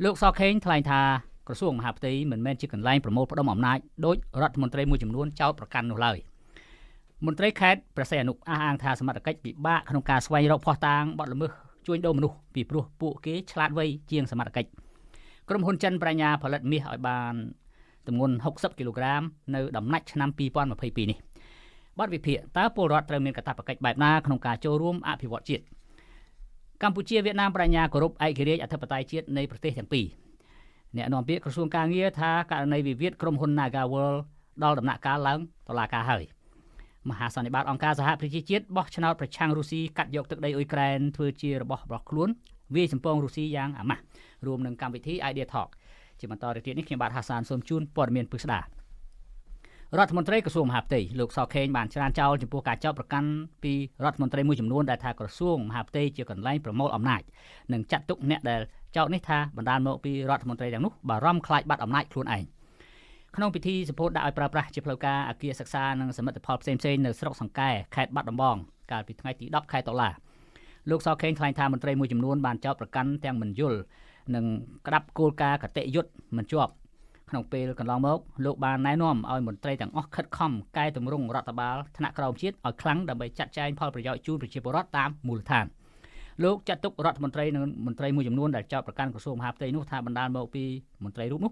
លោកសខេងថ្លែងថាក្រសួងមហាផ្ទៃមិនមែនជាកន្លែងប្រមូលផ្ដុំអំណាចដោយរដ្ឋមន្ត្រីមួយចំនួនចោទប្រកាន់នោះឡើយមន្ត្រីខេត្តព្រះសីហនុអះអាងថាសមត្ថកិច្ចពិបាកក្នុងការស្វែងរកភស្តុតាងបទល្មើសជួញដូរមនុស្សពីព្រោះពួកគេឆ្លាតវៃជាងសមត្ថកិច្ចក្រុមហ៊ុនចិនប្រាជ្ញាផលិតមាសឲ្យបានទម្ងន់60គីឡូក្រាមនៅដំណាច់ឆ្នាំ2022នេះបទវិភាគតើពលរដ្ឋត្រូវមានកាតព្វកិច្ចបែបណាក្នុងការចូលរួមអភិវឌ្ឍជាតិកម្ពុជាវៀតណាមប្រាជ្ញាគោរពឯករាជ្យអធិបតេយ្យជាតិនៃប្រទេសទាំងពីរអ្នកនាំពាក្យក្រសួងការងារថាករណីវិវាទក្រុមហ៊ុន Naga World ដល់ដំណាក់កាលឡើងតុលាការហើយមហាសន្និបាតអង្គការសហប្រជាជាតិបោះឆ្នោតប្រឆាំងរុស្ស៊ីកាត់យកទឹកដីអ៊ុយក្រែនធ្វើជារបស់របស់ខ្លួនវាយសម្ពងរុស្ស៊ីយ៉ាងអាម៉ាស់រួមនឹងកម្មវិធី Idea Talk ជាបន្តទៅទៀតនេះខ្ញុំបាទហាសានសូមជូនព័ត៌មានពិស្ដារដ្ឋមន្ត្រីក្រសួងមហាផ្ទៃលោកសខេងបានច្រានចោលចំពោះការចោទប្រកាន់ពីរដ្ឋមន្ត្រីមួយចំនួនដែលថាក្រសួងមហាផ្ទៃជាកន្លែងប្រមូលអំណាចនិងចាត់ទុកអ្នកដែលចោទនេះថាបណ្ដាលមកពីរដ្ឋមន្ត្រីទាំងនោះបារម្ភខ្លាចបាត់អំណាចខ្លួនឯងក្នុងពិធីសម្ពោធដាក់ឲ្យប្រើប្រាស់ជាផ្លូវការអគារសិក្សានិងសមិទ្ធផលផ្សេងៗនៅស្រុកសង្កែខេត្តបាត់ដំបងកាលពីថ្ងៃទី10ខែតុលាលោកសខេងថ្លែងថាមន្ត្រីមួយចំនួនបានចោទប្រកាន់ទាំងមិនយល់និងក្តាប់គោលការណ៍គតិយុត្តមិនជាប់ក្នុងពេលកន្លងមកលោកបានណែនាំឲ្យមន្ត្រីទាំងអស់ខិតខំកែតម្រង់រដ្ឋបាលថ្នាក់ក្រោមជាតិឲ្យខ្លាំងដើម្បីចាត់ចែងផលប្រយោជន៍ជូនប្រជាពលរដ្ឋតាមមូលដ្ឋានលោកចាត់ទុករដ្ឋមន្ត្រីនិងមន្ត្រីមួយចំនួនដែលចោទប្រកាន់ក្រសួងមហាផ្ទៃនោះថាបណ្ដាលមកពីមន្ត្រីរូបនោះ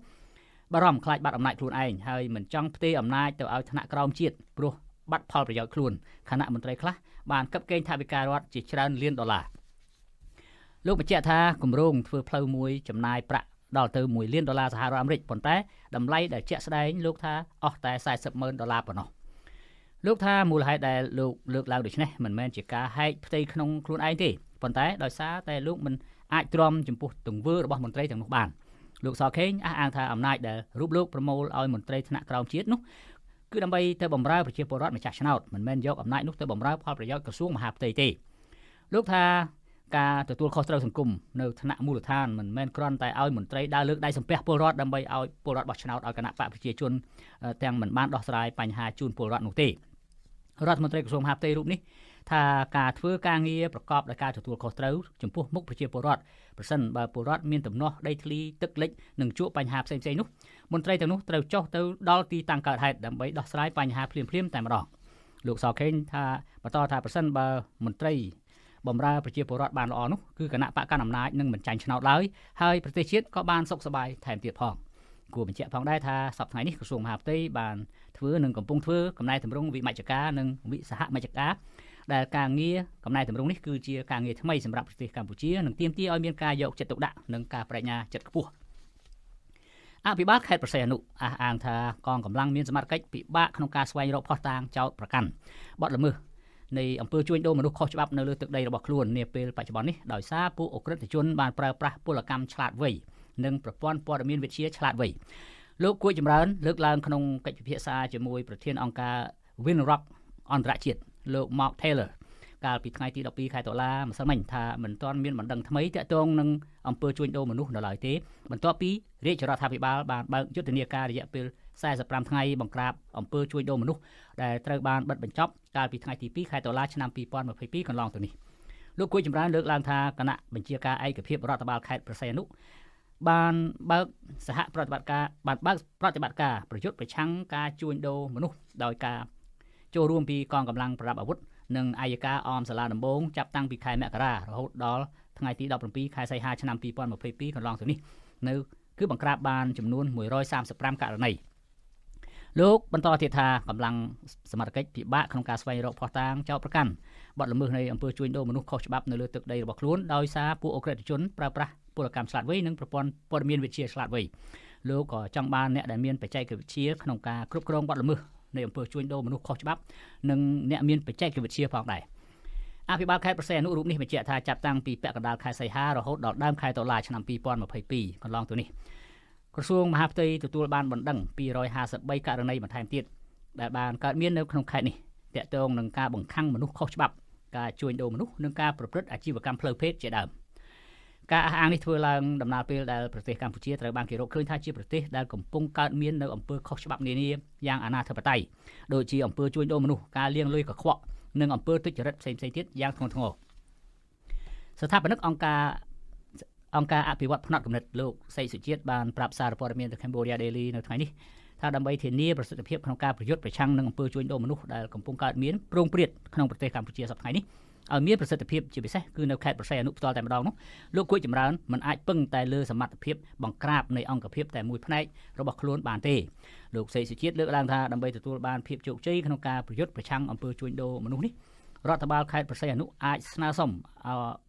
បារម្ភខ្លាចបាត់អំណាចខ្លួនឯងហើយមិនចង់ផ្ទេរអំណាចទៅឲ្យថ្នាក់ក្រោមជាតិព្រោះបាត់ផលប្រយោជន៍ខ្លួនខណៈមន្ត្រីខ្លះបានកឹបកេងថវិការដ្ឋជាច្រើនលានដុល្លារលោកបញ្ជាក់ថាគម្រោងធ្វើផ្លូវមួយចំណាយប្រាក់ដល់ទៅ1លានដុល្លារសហរដ្ឋអាមេរិកប៉ុន្តែតម្លៃដែលជាក់ស្ដែងលោកថាអស់តែ40ម៉ឺនដុល្លារប៉ុណ្ណោះលោកថាមូលហេតុដែលលោកលើកឡើងដូចនេះមិនមែនជាការហែកផ្ទៃក្នុងខ្លួនឯងទេប៉ុន្តែដោយសារតែលោកមិនអាចទ្រាំចំពោះទង្វើរបស់មន្ត្រីទាំងនោះបានលោកសខេងអះអាងថាអំណាចដែលរូបលោកប្រមូលឲ្យមន្ត្រីថ្នាក់ក្រោមជាតិនោះគឺដើម្បីទៅបម្រើប្រជាពលរដ្ឋម្ចាស់ឆ្នោតមិនមែនយកអំណាចនោះទៅបម្រើផលប្រយោជន៍ក្រសួងមហាផ្ទៃទេលោកថាការទទួលខុសត្រូវសង្គមនៅថ្នាក់មូលដ្ឋានមិនមែនគ្រាន់តែឲ្យមន្ត្រីដើរលើកដៃសំពះពលរដ្ឋដើម្បីឲ្យពលរដ្ឋបោះឆ្នោតឲ្យគណៈបកប្រជាជនទាំងមិនបានដោះស្រាយបញ្ហាជូនពលរដ្ឋនោះទេរដ្ឋមន្ត្រីក្រសួងមហាផ្ទៃរូបនេះថាការធ្វើការងារប្រកបដោយការទទួលខុសត្រូវចំពោះមុខប្រជាពលរដ្ឋប្រសិនបើពលរដ្ឋមានទំនាស់ដីធ្លីទឹកលិចនិងជួបបញ្ហាផ្សេងៗនោះមន្ត្រីទាំងនោះត្រូវចុះទៅដល់ទីតាំងកើតហេតុដើម្បីដោះស្រាយបញ្ហាភ្លាមៗតែម្ដងលោកសខេងថាបន្តថាប្រសិនបើមន្ត្រីបំរើប្រជាពលរដ្ឋបានល្អនោះគឺគណៈបកកណ្ដាលអំណាចនឹងមិនចាញ់ឆ្នោតឡើយហើយប្រទេសជាតិក៏បានសុខសប្បាយថែមទៀតផងគួរបញ្ជាក់ផងដែរថាសប្តាហ៍នេះក្រសួងមហាផ្ទៃបានធ្វើនិងកំពុងធ្វើកំណែទម្រង់វិមជ្ឈការនិងវិសហមជ្ឈការដែលការងារកំណែទម្រង់នេះគឺជាការងារថ្មីសម្រាប់ប្រទេសកម្ពុជានិងទាមទារឲ្យមានការយកចិត្តទុកដាក់និងការបដិញ្ញាចិត្តខ្ពស់អភិបាលខេត្តព្រះសីហនុអះអាងថាកងកម្លាំងមានសមត្ថកិច្ចពិបាកក្នុងការស្វែងរកភស្តុតាងចោទប្រកាន់បទល្មើសនៃអំពើជួញដូរមនុស្សខុសច្បាប់នៅលើទឹកដីរបស់ខ្លួននាពេលបច្ចុប្បន្ននេះដោយសារពួកអក្រិតជនបានប្រើប្រាស់ពលកម្មឆ្លាតវៃនិងប្រព័ន្ធព័ត៌មានវិទ្យាឆ្លាតវៃលោកគួចចម្រើនលើកឡើងក្នុងកិច្ចពិភាក្សាជាមួយប្រធានអង្គការ Winrock អន្តរជាតិលោក Mark Taylor កាលពីថ្ងៃទី12ខែតុលាម្សិលមិញថាមិនទាន់មានបណ្ដឹងថ្មីទាក់ទងនឹងអំពើជួញដូរមនុស្សនៅឡើយទេបន្ទាប់ពីរាជរដ្ឋាភិបាលបានបើកយុទ្ធនាការរយៈពេល45ថ្ងៃបង្ក្រាបអំពើជួញដូរមនុស្សដែលត្រូវបានបិទបញ្ចប់កាលពីថ្ងៃទី2ខែតុលាឆ្នាំ2022កន្លងទៅនេះលោកគួយចម្រើនលើកឡើងថាគណៈបញ្ជាការឯកភាពរដ្ឋបាលខេត្តព្រះសីហនុបានបើកសហប្រតិបត្តិការបានបើកប្រតិបត្តិការប្រយុទ្ធប្រឆាំងការជួញដូរមនុស្សដោយការចូលរួមពីកងកម្លាំងប្រដាប់អាវុធនិងអយ្យការអមសាលាដំបងចាប់តាំងពីខែមករារហូតដល់ថ្ងៃទី17ខែសីហាឆ្នាំ2022កន្លងទៅនេះនៅគឺបង្ក្រាបបានចំនួន135ករណីលោកបន្តទៀតថាកម្លាំងសមត្ថកិច្ចពិបាកក្នុងការស្វែងរកភស្តុតាងចោទប្រកាន់បទល្មើសនៃអំពើជួញដូរមនុស្សខុសច្បាប់នៅលើទឹកដីរបស់ខ្លួនដោយសារពួកអក្រិតជនប្រើប្រាស់ពលកម្មឆ្លាតវៃនិងប្រព័ន្ធព័ត៌មានវិទ្យាឆ្លាតវៃលោកក៏ចង់បានអ្នកដែលមានបច្ចេកវិទ្យាក្នុងការគ្រប់គ្រងបទល្មើសនៃអំពើជួញដូរមនុស្សខុសច្បាប់និងអ្នកមានបច្ចេកវិទ្យាផងដែរអភិបាលខេត្តព្រះសីហនុរូបនេះបញ្ជាក់ថាចាប់តាំងពីពាក់កណ្ដាលខែសីហារហូតដល់ដើមខែតុលាឆ្នាំ2022កន្លងទៅនេះក្រសួងមហាផ្ទៃទទួលបានបណ្ដឹង253ករណីបន្ថែមទៀតដែលបានកើតមាននៅក្នុងខេត្តនេះទាក់ទងនឹងការបង្ខាំងមនុស្សខុសច្បាប់ការជួញដូរមនុស្សនិងការប្រព្រឹត្តអាជីវកម្មផ្លូវភេទជាដើមការអះអាងនេះធ្វើឡើងដំណើរពេលដែលប្រទេសកម្ពុជាត្រូវបានគេរកឃើញថាជាប្រទេសដែលកំពុងកើតមាននៅអំពើខុសច្បាប់នានាយ៉ាងអនាធិបតេយ្យដូចជាអំពើជួញដូរមនុស្សការលាងលុយកខ្វក់និងអំពើទុច្ចរិតផ្សេងៗទៀតយ៉ាងធ្ងន់ធ្ងរស្ថាបនិកអង្គការ អង្គការអភិវឌ្ឍផ្នត់គំនិតលោកសេកសុជាតិបានប្រាប់សារព័ត៌មាន The Cambodia Daily នៅថ្ងៃនេះថាដើម្បីធានាប្រសិទ្ធភាពក្នុងការប្រយុទ្ធប្រឆាំងនឹងអំពើជួញដូរមនុស្សដែលកំពុងកើតមានព្រោងព្រាតក្នុងប្រទេសកម្ពុជាសប្តាហ៍នេះឲ្យមានប្រសិទ្ធភាពជាពិសេសគឺនៅខេត្តព្រះសីហនុផ្ទាល់តែម្ដងនោះលោកគួចចម្រើនមិនអាចពឹងតែលើសមត្ថភាពបង្ក្រាបនៃអង្គភាពតែមួយផ្នែករបស់ខ្លួនបានទេលោកសេកសុជាតិលើកឡើងថាដើម្បីទទួលបានភាពជោគជ័យក្នុងការប្រយុទ្ធប្រឆាំងអំពើជួញដូរមនុស្សនេះរដ្ឋបាលខេត្តព្រះសីហនុអាចស្នើសុំ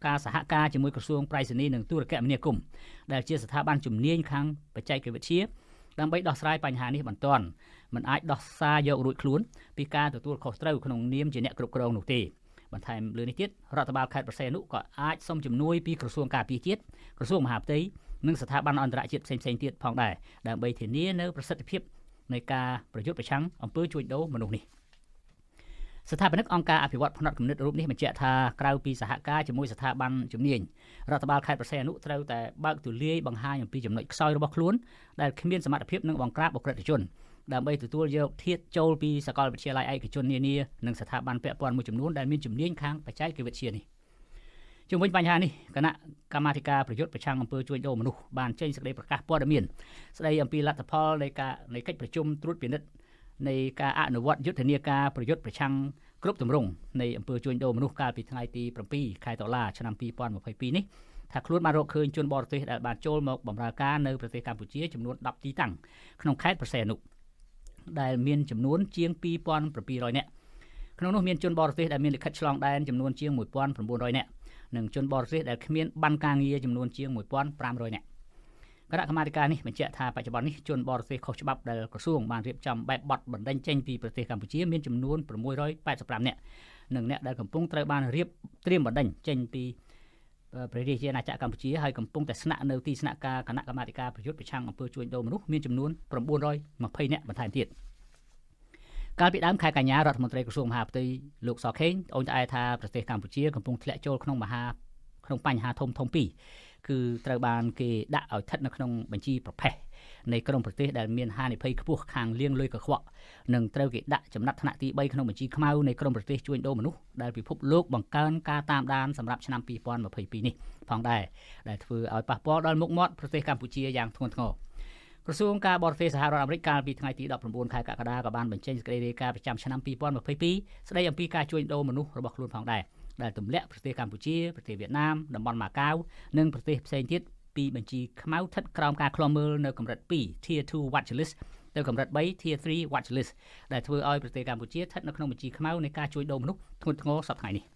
ការសហការជាមួយក្រសួងប្រៃសណីនិងទូរគមនាគមន៍ដែលជាស្ថាប័នជំនាញខាងបច្ចេកវិទ្យាដើម្បីដោះស្រាយបញ្ហានេះបន្ទាន់មិនអាចដោះសារយករួចខ្លួនពីការទទួលខុសត្រូវក្នុងនាមជាអ្នកគ្រប់គ្រងនោះទេបន្ថែមលើនេះទៀតរដ្ឋបាលខេត្តព្រះសីហនុក៏អាចសុំជំនួយពីក្រសួងការពារជាតិក្រសួងមហាផ្ទៃនិងស្ថាប័នអន្តរជាតិផ្សេងៗទៀតផងដែរដើម្បីធានានៅប្រសិទ្ធភាពនៃការប្រយុទ្ធប្រឆាំងអំពើជួញដូរមនុស្សនេះស្ថាបនិកអង្គការអភិវឌ្ឍផ្នត់គំនិតរូបនេះបញ្ជាក់ថាក្រៅពីសហការជាមួយស្ថាប័នជំនាញរដ្ឋបាលខេត្តព្រះសីហនុត្រូវតែបើកទូលាយបង្ហាញអំពីចំណុចខ្សោយរបស់ខ្លួនដែលគ្មានសមត្ថភាពនឹងបង្ក្រាបឧក្រិដ្ឋជនដើម្បីទទួលយកធាតុចូលពីសាកលវិទ្យាល័យឯកជននានានិងស្ថាប័នពាក់ព័ន្ធមួយចំនួនដែលមានជំនាញខាងបច្ចេកវិទ្យានេះជុំវិញបញ្ហានេះគណៈកម្មាធិការប្រយុទ្ធប្រឆាំងអំពើជួញដូរមនុស្សបានចេញសេចក្តីប្រកាសព័ត៌មានស្តីអំពីលទ្ធផលនៃការនៃកិច្ចប្រជុំត្រួតពិនិត្យនៃការអនុវត្តយុទ្ធនាការប្រយុទ្ធប្រឆាំងគ្រប់ទម្រង់នៃអំពើជួញដូរមនុស្សកាលពីថ្ងៃទី7ខែតុលាឆ្នាំ2022នេះថាខ្លួនបានរកឃើញជនបរទេសដែលបានចូលមកបម្រើការនៅប្រទេសកម្ពុជាចំនួន10ទីតាំងក្នុងខេត្តព្រះសីហនុដែលមានចំនួនជាង2700នាក់ក្នុងនោះមានជនបរទេសដែលមានលិខិតឆ្លងដែនចំនួនជាង1900នាក់និងជនបរទេសដែលគ្មានប័ណ្ណការងារចំនួនជាង1500នាក់គណៈកម្មាធិការនេះបញ្ជាក់ថាបច្ចុប្បន្ននេះជនបរទេសខុសច្បាប់ដែលក្រសួងបានរៀបចំបែបបទបណ្តេញចេញពីប្រទេសកម្ពុជាមានចំនួន685នាក់និងអ្នកដែលកំពុងត្រូវបានរៀបត្រៀមបណ្តេញចេញពីព្រះរាជាណាចក្រកម្ពុជាហើយកំពុងតែស្នាក់នៅទីស្នាក់ការគណៈកម្មាធិការប្រយុទ្ធប្រឆាំងអំពើជួញដូរមនុស្សមានចំនួន920នាក់បន្ថែមទៀតកាលពីដើមខែកញ្ញារដ្ឋមន្ត្រីក្រសួងមហាផ្ទៃលោកសខេងត្អូញត្អែថាប្រទេសកម្ពុជាកំពុងធ្លាក់ចូលក្នុងបញ្ហាធំពីរគឺត្រូវបានគេដាក់ឲ្យស្ថិតនៅក្នុងបញ្ជីប្រភេទនៃក្រុមប្រទេសដែលមានហានិភ័យខ្ពស់ខាងលាងលុយកខ្វក់និងត្រូវគេដាក់ចំណាត់ថ្នាក់ទី3ក្នុងបញ្ជីខ្មៅនៃក្រុមប្រទេសជួញដូរមនុស្សដែលពិភពលោកបង្កើនការតាមដានសម្រាប់ឆ្នាំ2022នេះផងដែរដែលធ្វើឲ្យប៉ះពាល់ដល់មុខមាត់ប្រទេសកម្ពុជាយ៉ាងធ្ងន់ធ្ងរក្រសួងការបរទេសសហរដ្ឋអាមេរិកកាលពីថ្ងៃទី19ខែកក្កដាក៏បានបញ្ចេញសេចក្តីរាយការណ៍ប្រចាំឆ្នាំ2022ស្តីអំពីការជួញដូរមនុស្សរបស់ខ្លួនផងដែរដែលទម្លាក់ប្រទេសកម្ពុជាប្រទេសវៀតណាមតំបន់ម៉ាកាវនិងប្រទេសផ្សេងទៀតពីបញ្ជីខ្មៅស្ថិតក្រោមការឃ្លាំមើលនៅកម្រិត2 Tier 2 Watch List ទៅកម្រិត3 Tier 3 Watch List ដែលធ្វើឲ្យប្រទេសកម្ពុជាស្ថិតនៅក្នុងបញ្ជីខ្មៅនៃការជួញដូរមនុស្សធ្ងន់ធ្ងរសប្តាហ៍នេះ។